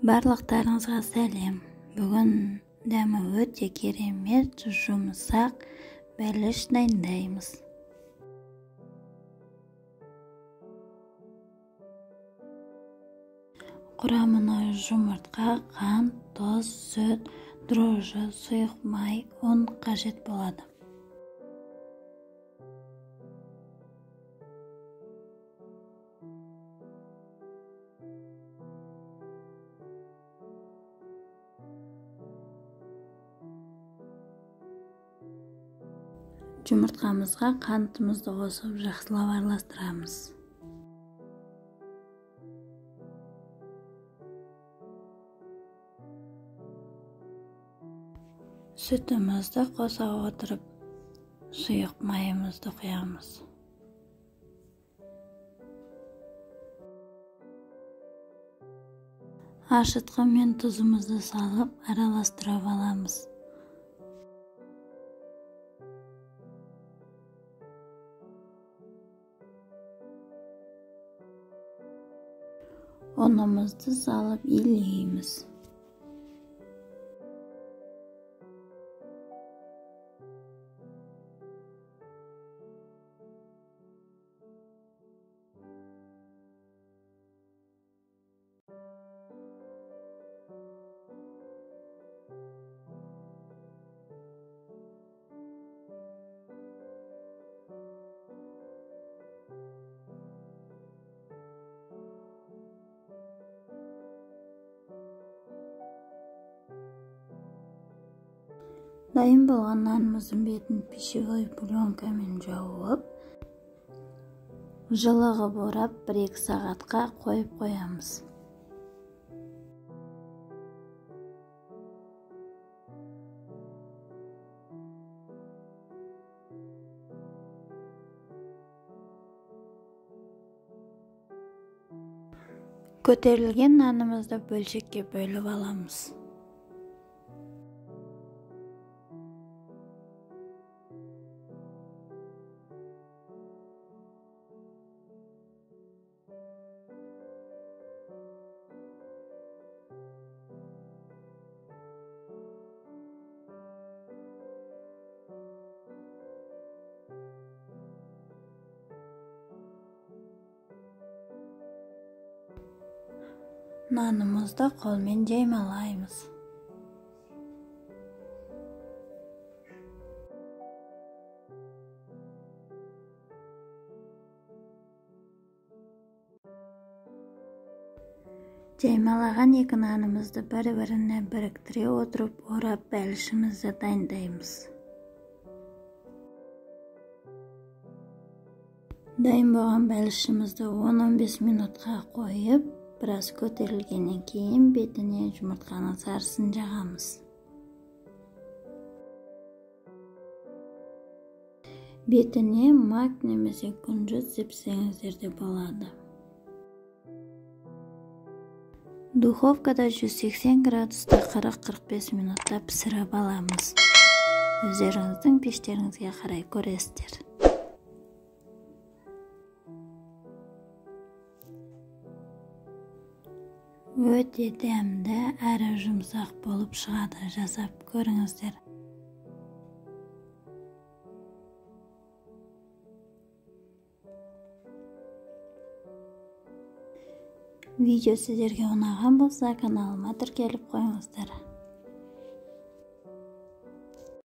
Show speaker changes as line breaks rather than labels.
Барлықтарыңызға сәлем. Бүгін дәмі өте керемет, жұмсақ бәліш дайындаймыз. Құрамына жұмыртқа, қант, тұз, сүт, дрожжи, сұйық май, ұн қажет болады. Жұмыртқамызға қантымызды қосып жақсылап араластырамыз. Сүтімізді қоса отырып, сұйық майымызды құямыз. Ашытқы мен тұзымызды салып араластырып аламыз. Ұнымызды салып илейміз. Дайын болған нанымыздың бетін пищевой пленкамен жауып, жылы қып орап 1-2 сағатқа қойып қоямыз. Көтерілген нанымызды бөлшекке бөліп аламыз. Нанымызды қолмен жаймалаймыз. Жаймалаған екі нанымызды бір-біріне біріктіре отырып, орап бәлішімізді дайындаймыз. Дайын болған бәлішімізді 10-15 минутқа қойып, біраз көтерілгеннен кейін бетіне жұмыртқаның сарысын жағамыз. Бетіне мак немесе күнжіт сепсеңіздер де болады. Духовкада 180 градуста 40-45 минутта пісіріп аламыз. Өздеріңіздің пештеріңізге қарай көресіздер. Өте дәмді әрі жұмсақ болып шығады. Жасап көріңіздер. Видео сіздерге ұнаған болса, каналыма тіркеліп қойыңыздар.